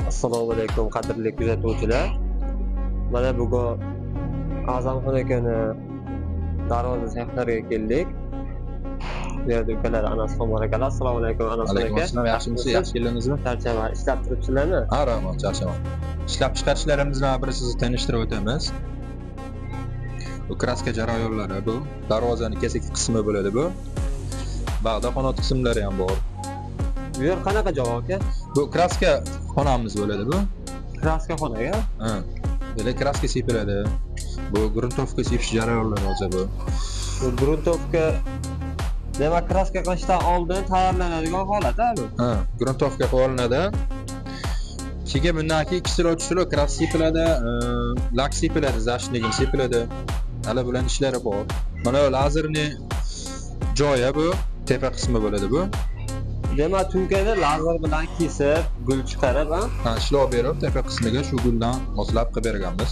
Assalomu alaykum qadrli kuzatuvchilar. Mana bugun A'zamxon akani darvoza sexlariga keldik. Bu yerda ukalar Anasxon bor ekanlar. Assalomu alaykum Anasxon Alaykum aka. assalom, yaxshimisiz? Yaxshi keldingizmi? Charchama, ishlab turibsizlarmi? Ha, rahmat, charchaman. Ishlab chiqarishlarimizni bir sizni tanishtirib o'tamiz. Bu kraska jarayonlari bu. Darvozani kesak qismi bo'ladi bu. Bag'da qanot qismlari ham bor. Bu yer qanaqa joy aka? Bu kraska xonamiz bo'ladi bu. Kraska xonaga. Ha. Böyle kraska sepiladi. Bu gruntovka sepish jarayonlari hozir bu. Bu gruntovka demak kraska qilishdan oldin tayyorlanadigan holat, ha bu? Ha, gruntovka qilinadi. Keyin bundan keyin 2 kilo 3 kilo kraska sepiladi, lak sepiladi, zashnigim sepiladi. Hali bularning ishlari bor. Mana bu lazerni joyi bu, tepa qismi bo'ladi bu. Demak, tunkani lazer bilan kesib, gul chiqarib, ha? Ha, ishlov berib tepa qismiga shu guldan moslab qilib berganmiz.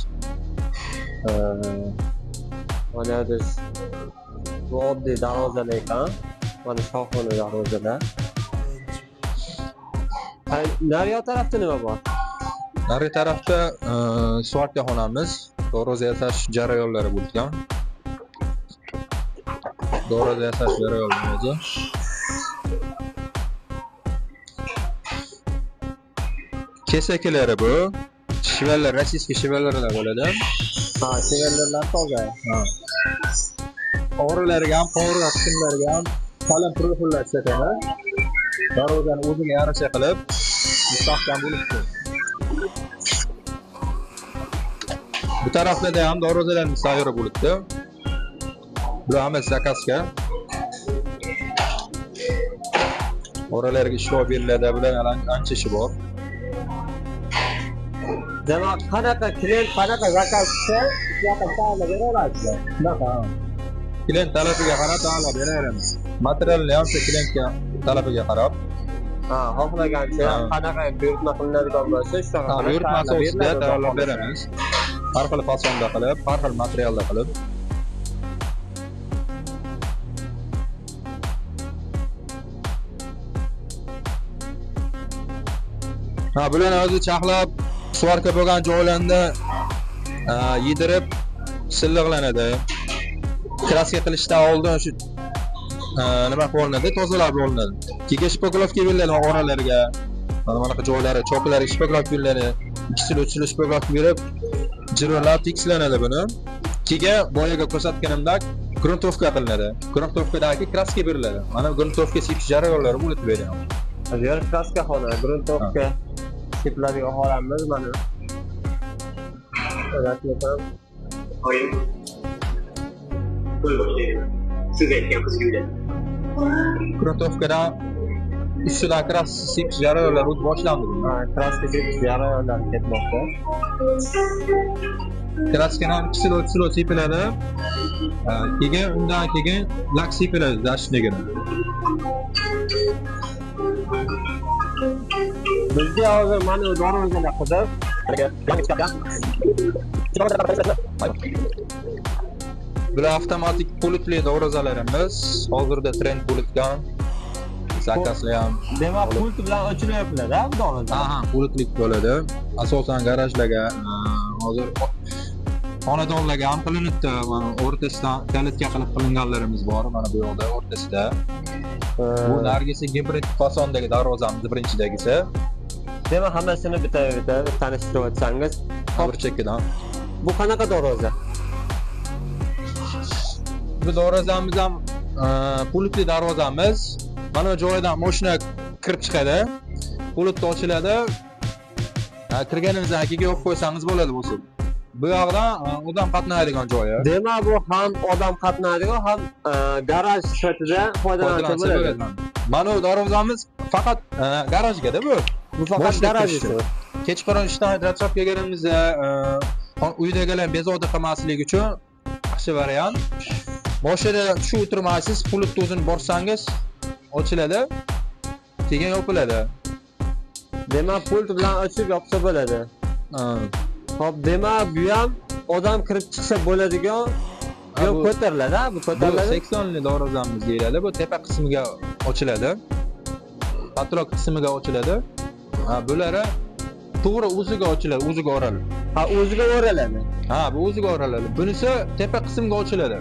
Mana biz bu oddiy darvozalar ekan. Mana shohona darvozalar. Naryoq tarafda nima bor? Nari tarafda svarka xonamiz, darvoza yasash jarayonlari bo'lgan. Darvoza yasash jarayonlari o'zi. Kesakilari bu. Shivellar, rossiyskiy shivellarlar bo'ladi. Ha, shivellarlar toza. Ha. O'g'rilariga ham, qovurg'a qismlariga ham qalin profillar ishlatamiz. Darvozani o'ziga yarasha qilib mustahkam bo'libdi. Bu taraflarda ham darvozalarimiz tayyor bo'libdi. Bular hammasi zakazga. Oralarga ishlov beriladi, bular ancha ishi bor. Demak, qanaqa klient, qanaqa zakaz qilsa, shunaqa tayyorlab bera olasizlar. Shunaqa. Klient talabiga qarab tayyorlab beraveramiz. Materialni ham shu klientga talabiga qarab. Ha, xohlagancha qanaqa buyurtma qilinadigan bo'lsa, shunaqa buyurtma asosida tayyorlab beramiz. Har xil fasonda qilib, har xil materialda qilib. Ha, bularni o'zi chaqlab, svarka bo'lgan joylarni yedirib silliqlanadi. Kraska qilishdan oldin shu nima qilinadi, tozalab olinadi. Keyin shpaklovka beriladi oralariga. Mana bunaqa joylari, choklariga shpaklovka beriladi. 2 kilo 3 kilo shpaklovka berib, jilovlab tekislanadi buni. Keyin boyaga ko'rsatganimdek gruntovka qilinadi. Gruntovkadagi kraska beriladi. Mana gruntovka sepish jarayonlari bo'lib beradi. Bu yer kraska xona, gruntovka sepiladigan xonamiz mana. Oyim to'y boshlaydi. Siz aytgan qizga uylanadi. Gruntovkadan ustidan kraska sepish jarayonlari o'z boshlandi. Ha, kraska sepish jarayonlari ketmoqda. Kraskani 2 kilo 3 kilo sepiladi. Keyin undan keyin lak sepiladi zashnigini. Bizga hozir mana bu darvozalar qiziq. Bular avtomatik pultli darvozalarimiz. Hozirda trend bo'lgan. Zakazlar ham. Demak, pult bilan o'chiryaptilar-da bu darvoza. Ha, pultlik bo'ladi. Asosan garajlarga, hozir xonadonlarga ham qilinibdi. Mana o'rtasidan kalitka qilib qilinganlarimiz bor, mana bu yoqda o'rtasida. Bu nargisi gibrid fasondagi darvozamiz birinchidagisi. Demak, hammasini bitta-bitta tanishtirib o'tsangiz. Bir chekkadan. Bu qanaqa darvoza? Bu darvozamiz ham pultli darvozamiz. Mana bu joydan mashina kirib chiqadi. Pult ochiladi. Kirganimizdan keyin yo'q qo'ysangiz bo'ladi bu. Bu yoqdan odam qatnaydigan joyi. Demak, bu ham odam qatnaydigan, ham garaj sifatida foydalansa bo'ladi. Mana bu darvozamiz faqat garajga-da bu. Bu faqat garaj uchun. Kechqurun ishdan charchab kelganimizda uydagilar bezovta qilmaslik uchun yaxshi variant. Mashinada tushib o'tirmaysiz, pultni o'zini borsangiz ochiladi, keyin yopiladi. Demak, pult bilan ochib yopsa bo'ladi. Xo'p, demak, bu ham odam kirib chiqsa bo'ladigan, yo'q ko'tariladi, bu ko'tariladi. Bu 80 li darvozamiz deyiladi. Bu tepa qismiga ochiladi. Patrok qismiga ochiladi. Bulari To'g'ri, o'ziga ochiladi, o'ziga o'raladi. Ha, o'ziga o'raladi. Ha, bu o'ziga o'raladi. Bunisi tepa qismga ochiladi.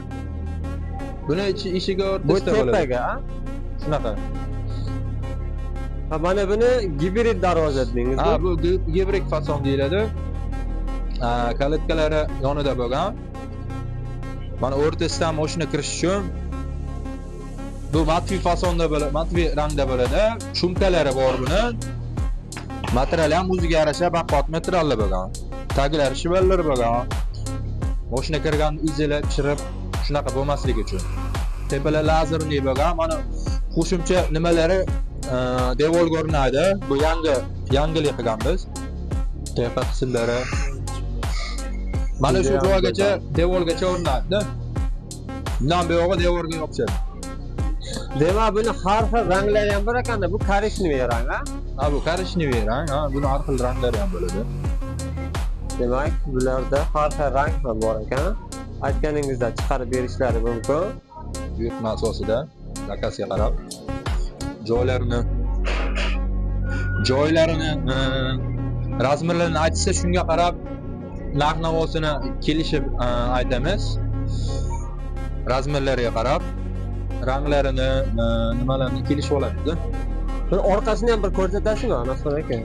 Buni ichi eshigi o'rtasida bo'ladi. Bu tepaga, ha? Shunaqa. Ha, mana buni gibrid darvoza dedingiz. Ha, bu gibrid fason deyiladi. Kalitkalari yonida bo'lgan. Mana o'rtasidan mashina kirish uchun bu matvi fasonda bo'ladi, matvi rangda bo'ladi. Shumkalari bor buni. Materiali ham o'ziga yarasha baquvvat materialli bo'lgan. Taglari shivallar bo'lgan. Mashina kirgan izilib, chirib shunaqa bo'lmasligi uchun. Tepalar lazerli bo'lgan. Mana qo'shimcha nimalari devor ko'rinadi. Bu yangilik qilganmiz. Tepa qismlari mana shu joygacha, devorgacha o'rnatdi. Bundan buyog'i devorga yopishadi. Demak, buni har xil ranglari ham bor ekanda, bu korичневый rang, ha? Ha, bu korичневый rang, ha, buni har xil ranglari ham bo'ladi. Demak, bularda har xil rang ham bor ekan. Aytganingizda chiqarib berishlari mumkin. Buyurtma asosida zakazga qarab joylarini razmerlarini aytsa, shunga qarab narx navosini kelishib aytamiz. Razmerlariga qarab ranglarini, nimalarni kelishib oladi. Bir orqasini ham bir ko'rsatasizmi, Anasxon aka?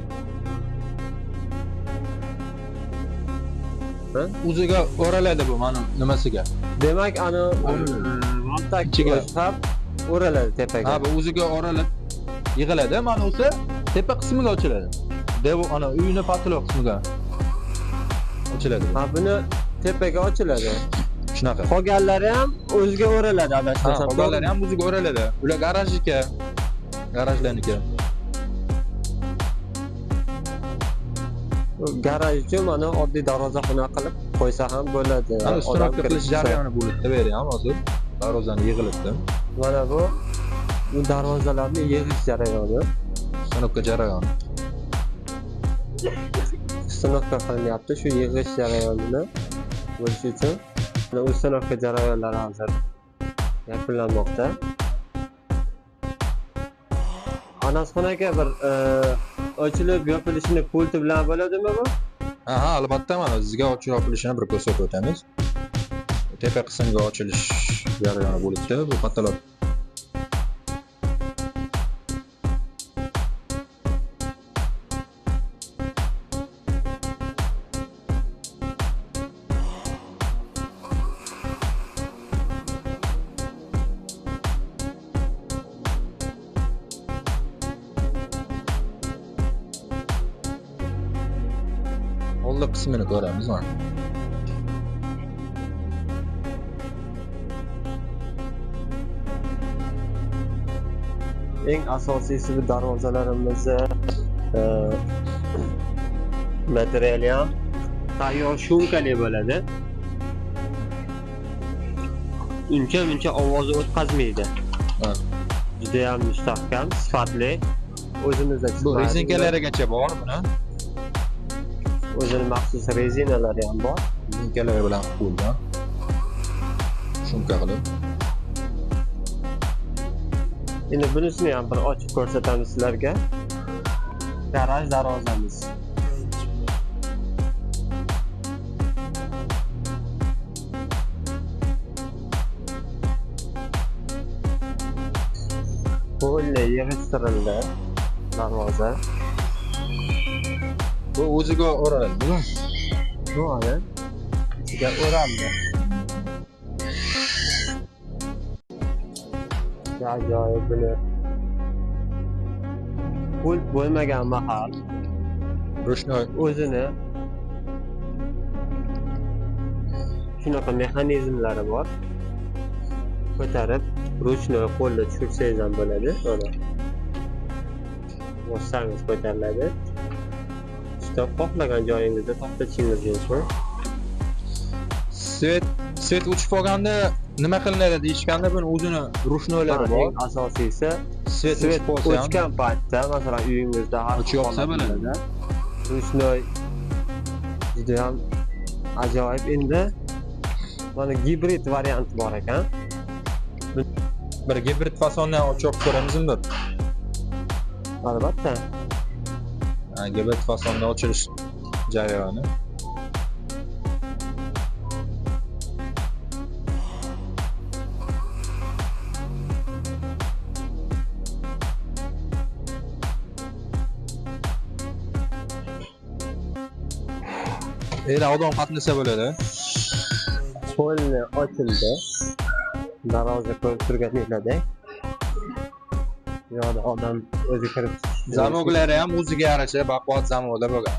Ha? O'ziga o'raladi bu mana nimasiga. Demak, ana ichiga o'raladi tepaga. Ha, bu o'ziga o'ralib yig'iladi. Mana o'zi tepa qismiga ochiladi. Dev ana uyni patloq qismiga ochiladi. Ha, buni tepaga ochiladi. Shunaqa. Qolganlari ham o'ziga o'raladi, adashmasam. Qolganlari ham o'ziga o'raladi. Ular garajniki, garajlarniki. Garaj uchun mana oddiy darvozaxona qilib qo'ysa ham bo'ladi. Mana ustiroqqa qilish jarayoni bo'libdi, bu yerda ham hozir darvozani yig'ilibdi. Mana bu darvozalarni yig'ish jarayoni. Ustiroqqa jarayoni. Ustiroqqa qilinyapti shu yig'ish jarayonini bo'lishi uchun. Mana ustiroqqa jarayonlari hozir yakunlanmoqda. Anasxon aka, bir ochilib yopilishini pulti bilan bo'ladimi bu? Aha, albatta, mana sizga ochib yopilishini bir ko'rsatib o'tamiz. Tepa qismga ochilish jarayoni bo'libdi. Bu patolog. Oldi qismini ko'ramiz mana. Eng asosiysi bu darvozalarimizni materiali ham tayyor shumkali bo'ladi. Uncha-muncha ovozni o'tkazmaydi. Juda ham mustahkam, sifatli. O'zimizda bu rezinkalarigacha bor buni. O'zini maxsus rezinalari ham bor. Rezinkalari bilan qo'yilgan. Shumka qilib. Endi bunisini ham bir ochib ko'rsatamiz sizlarga. Garaj darvozamiz. Qo'lli yig'ishtirildi darvoza. Bu o'ziga o'raladi. Bu ana ichiga o'raldi. Ajoyib buni. Pult bo'lmagan mahal ruchnoy o'zini shunaqa mexanizmlari bor. Ko'tarib ruchnoy qo'lda tushirsangiz ham bo'ladi. Mana bossangiz ko'tariladi. Xohlagan joyingizda to'xtatishingiz mumkin. Svet o'chib qolganda nima qilinadi deyishganda, buni o'zini ruchnoylari bor. Eng asosiysi svet o'chgan paytda, masalan, uyingizda har o'chib yoqsa bo'ladi. Ruchnoy juda ham ajoyib. Endi mana gibrid varianti bor ekan. Bir gibrid fasonni ochib ko'ramizmi bir? Albatta. GBT fasonda ochilish jarayoni. Era odam qatnasa bo'ladi. Polni ochildi. Darvoza ko'rib turganinglardek. Bu yoqda odam o'zi kirib chiqishi. Zamoklari ham o'ziga yarasha baquvvat zamoklar bo'lgan.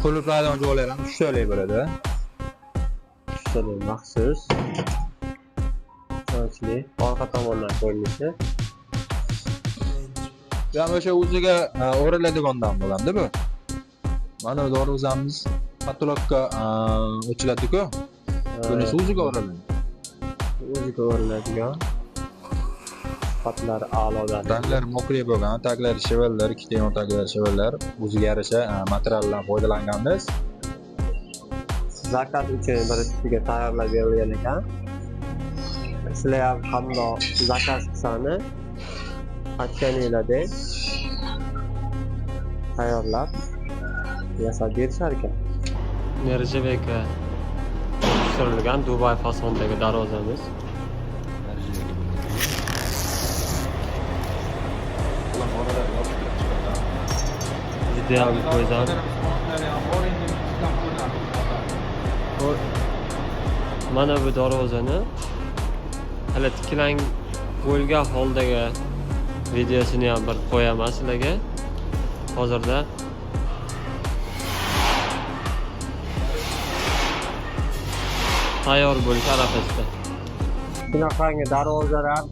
Qulflardan joylari ham tushalik bo'ladi. Tushalik maxsus. Ishonchli. Orqa tomondan ko'rinishi. Bu ham o'sha o'ziga o'riladigandan bo'ladi bu. Mana darvozamiz patologga ochiladi-ku. Bunisi o'ziga o'riladi. O'ziga o'riladigan. Sifatlari a'lodan. Ranglar mokri bo'lgan, taglari shevellar, ikkita yon taglari shevellar, o'ziga yarasha materialdan foydalanganmiz. Zakaz uchun bir kishiga tayyorlab berilgan ekan. Sizlar ham qandoq zakaz qilsani aytganinglardek tayyorlab yasab berishar ekan. Nerjebeka tushirilgan Dubay fasondagi darvozamiz. Judayam go'zal. Mana bu darvozani hali tiklang qo'yilgan holdagi videosini ham bir qo'yaman sizlarga. Hozirda tayyor bo'lish arafasida. Shunaqangi darvozalar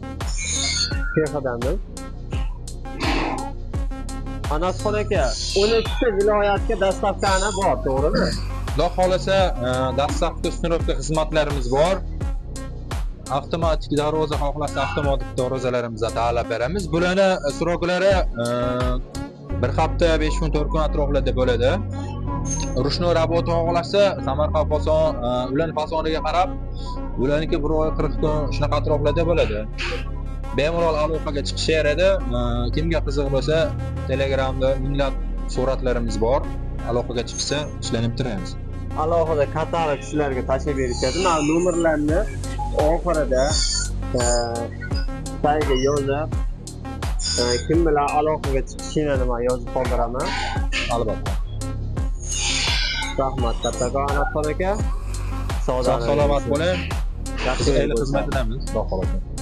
sexidamiz. Anasxon aka, 12 ta viloyatga dastavkani bor, to'g'rimi? Xudo xolasa, dastavka snirovka xizmatlarimiz bor. Avtomatik darvoza xohlasa avtomatik darvozalarimizni ta'lab beramiz. Bularni sroklari bir hafta, 5 kun, 4 kun atroflarda bo'ladi. Rushno rabot xohlasa Samarqand fason, ularning fasoniga qarab, ularniki 1 oy 40 kun shunaqa atroflarda bo'ladi. Bemalol aloqaga chiqishaveradi. Kimga qiziq bo'lsa, Telegramda minglab suratlarimiz bor. Aloqaga chiqsa, ishlanib turamiz. Alohida katalog sizlarga tashlab berishadi. Mana nomerlarni oxirida tagiga yozib, kim bilan aloqaga chiqishini men yozib qoldiraman. Albatta. Rahmat kattakon Anasxon aka. Sog' salomat bo'ling. Yaxshi xizmatidamiz, xudo xolasa.